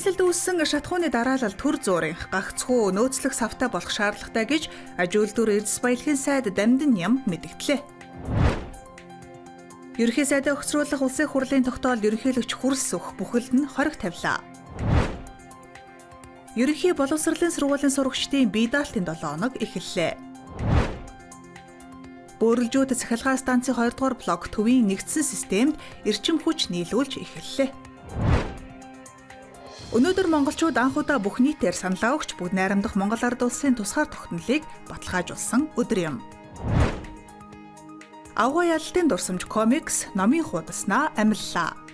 Нийслэлд үүссэн шатхууны дараалал төр зуурын гагцхүү нөөцлөх савтай болох шаардлагатай гэж аж үйлдвэр эрдэс баялагын сайд Дамдин Ням мэдгдлээ. Ерөнхий сайдаа өгцрүүлэх улсын хурлын тогтоолд ерөнхийлөгч хөрс өөх бүхэлд нь хориг тавилаа. Ерөнхий боловсролын сургуулийн сурагчдын бие даалтын 7 хоног эхэллээ. Бөөрөлжүүд цахилгаан станцын 2 дугаар блок төвийн нэгдсэн системд эрчим хүч нийлүүлж эхэллээ. Өнөөдөр монголчууд анх удаа бүх нийтээр саналаа өгч бүгд найрамдах Монгол Ард Улсын тусгаар тогтнолыг баталгаажуулсан өдөр юм. Авгай ялалтын дурсамж комикс номын хуудаснаа амиллаа.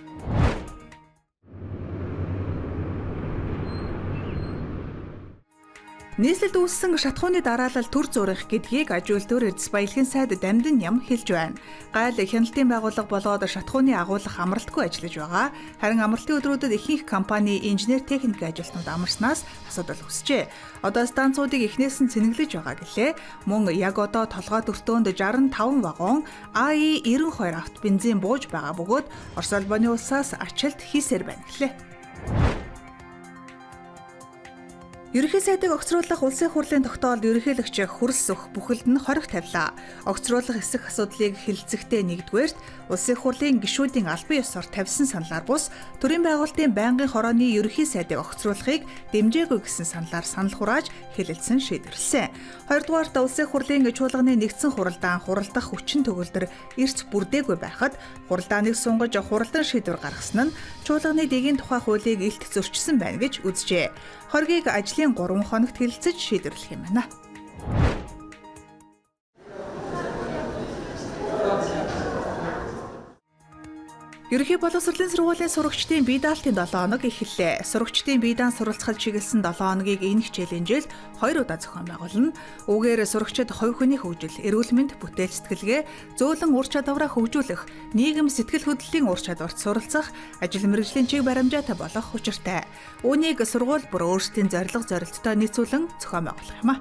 Нийслэлд үүссэн шатхууны дараалал төр зурих гэдгийг аж үйлдвэр эрдэс баялагын сайд Дамдин Ням хэлж байна. Гайл хяналтын байгууллага болоод шатхууны агуулгах амралтгүй ажиллаж байгаа. Харин амралтын өдрүүдэд ихэнх компани инженер техник ажилтнууд амарснаас асуудал үүсжээ. Одоо станцуудыг эхнээс нь цэнэглэж байгаа гэлээ. Мөн яг одоо толгой өртөөнд 65 вагон АИ-92 авто бензин бууж байгаа бөгөөд Орос улбаны улсаас ачилт хийсээр байна гэлээ. Ерөнхий сайдыг огцруулах улсын хурлын тогтоолд ерөнхийлөгч хөрс өөх бүхэлд нь хориг тавилаа. Огцруулах эсэх асуудлыг хэлэлцэхдээ нэгдүгээрт улсын хурлын гишүүдийн албан ёсоор тавьсан саналаар бус төрийн байгуулалтын байнгын хорооны ерөнхий сайдыг огцруулахыг дэмжээгүй гэсэн саналаар санал хурааж хэлэлцэн шийдвэрлсэн. Хоёрдугаарт улсын хурлын чуулганы нэгдсэн хуралдаан хуралдах хүчин төгөлдөр эрц бүрдээгүй байхад хуралдааныг сунгаж хуралдан шийдвэр гаргасан нь чуулганы дэгийн тухай хуулийг илт зөрчсөн байна гэж үзжээ. Хоргийг ажлын 3 хоногт хэлэлцэж шийдвэрлэх юм байна. Ерөнхий боловсролын сургуулийн сурагчдын бие даалтын 7 хоног эхэллээ. Сурагчдын бие даан суралцахад чиглэсэн 7 хоногийг энэ хичээлийн жил 2 удаа зохион байгуулна. Үүгээр сурагчид хувь хүний хөгжил, эрүүл мэнд, бүтээл сэтгэлгээ, зөөлөн ур чадвараа хөгжүүлэх, нийгэм сэтгэл хөдлөлийн ур чадварт суралцах, ажил мэргэжлийн чиг баримжаатай болох учиртай. Үүнийг сургууль бүр өөрсдийн зорилго зорилттой нийцүүлэн зохион байгуулах юм а.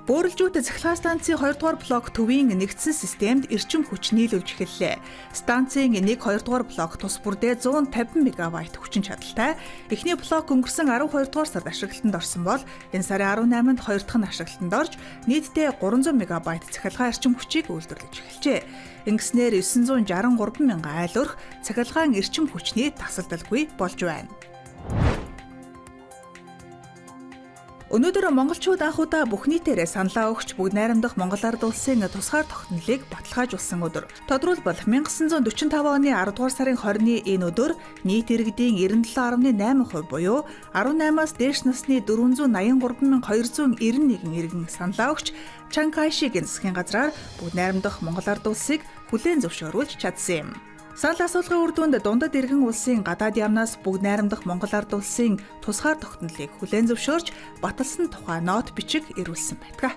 Бөөрөлжүүт цахилгаан станцын 2 дугаар блок төвийн нэгдсэн системд эрчим хүч нийлүүлж эхэллээ. Станцын 1 2 дугаар блок тус бүрдээ 150 мегаватт хүчин чадалтай. Эхний блок өнгөрсөн 12 дугаар сард ашиглалтанд орсон бол энэ сарын 18-нд хоёр дахь нь ашиглалтанд орж нийтдээ 300 мегаватт цахилгаан эрчим хүчийг үйлдвэрлэж эхэлжээ. Ингэснээр 963 мянган айл өрх цахилгаан эрчим хүчний тасалдалгүй болж байна. Өнөөдөр монголчууд анх удаа бүх нийтээрээ саналаа өгч бүгд найрамдах Монгол Ард Улсын тусгаар тогтнолыг баталгаажуулсан өдөр. Тодорхойлбол 1945 оны 10 дугаар сарын 20-ны энэ өдөр нийт иргэдийн 97.8% буюу 18-аас дээш насны 483,291 иргэн саналаа өгч Чан Кайшигийн засгийн газраар бүгд найрамдах Монгол Ард Улсыг хүлээн зөвшөөрүүлж чадсан юм. Санал асуулгын үр дүнд дундад иргэн улсын гадаад яамнаас бүгд найрамдах Монгол Ард Улсын тусгаар тогтнолыг хүлээн зөвшөөрч баталсан тухай нот бичиг ирүүлсэн байдаг.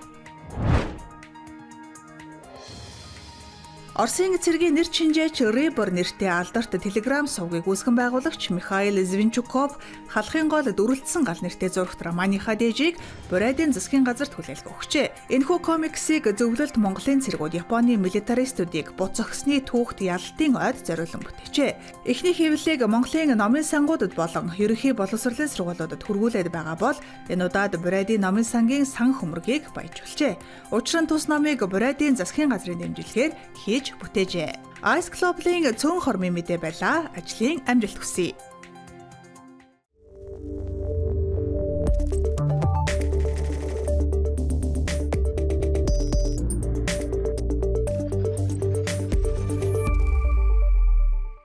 Оросын цэргийн нэр чинжээч Ребор нэртэй алдарт Telegram сувгийг үүсгэн байгуулагч Михаил Звинчуков халахын гол дүрлэлсэн гал нэртэй зурагт романыхаа дээжийг Бурайдын засгийн газарт хүлээлгэ өгчээ. Энэхүү комиксыг зөвлөлт Монголын цэргүүд Японы милитаристүүдийг буц зохисны түүхт ялалтын ойд зориулан бүтээжээ. Эхний хэвлэлийг Монголын номын сангуудад болон ерөнхий боловсролын сургуулиудад хүргүүлээд байгаа бол энэ удаад Бурайдын номын сангийн сан хөмрөгийг баяжуулжээ. Учир нь тус номыг Бурайдын засгийн газрын дэмжлэгээр хийж бүтээжээ. Ice Club-ийн цөөн хормын мэдээ байлаа. Ажлын амжилт хүсье.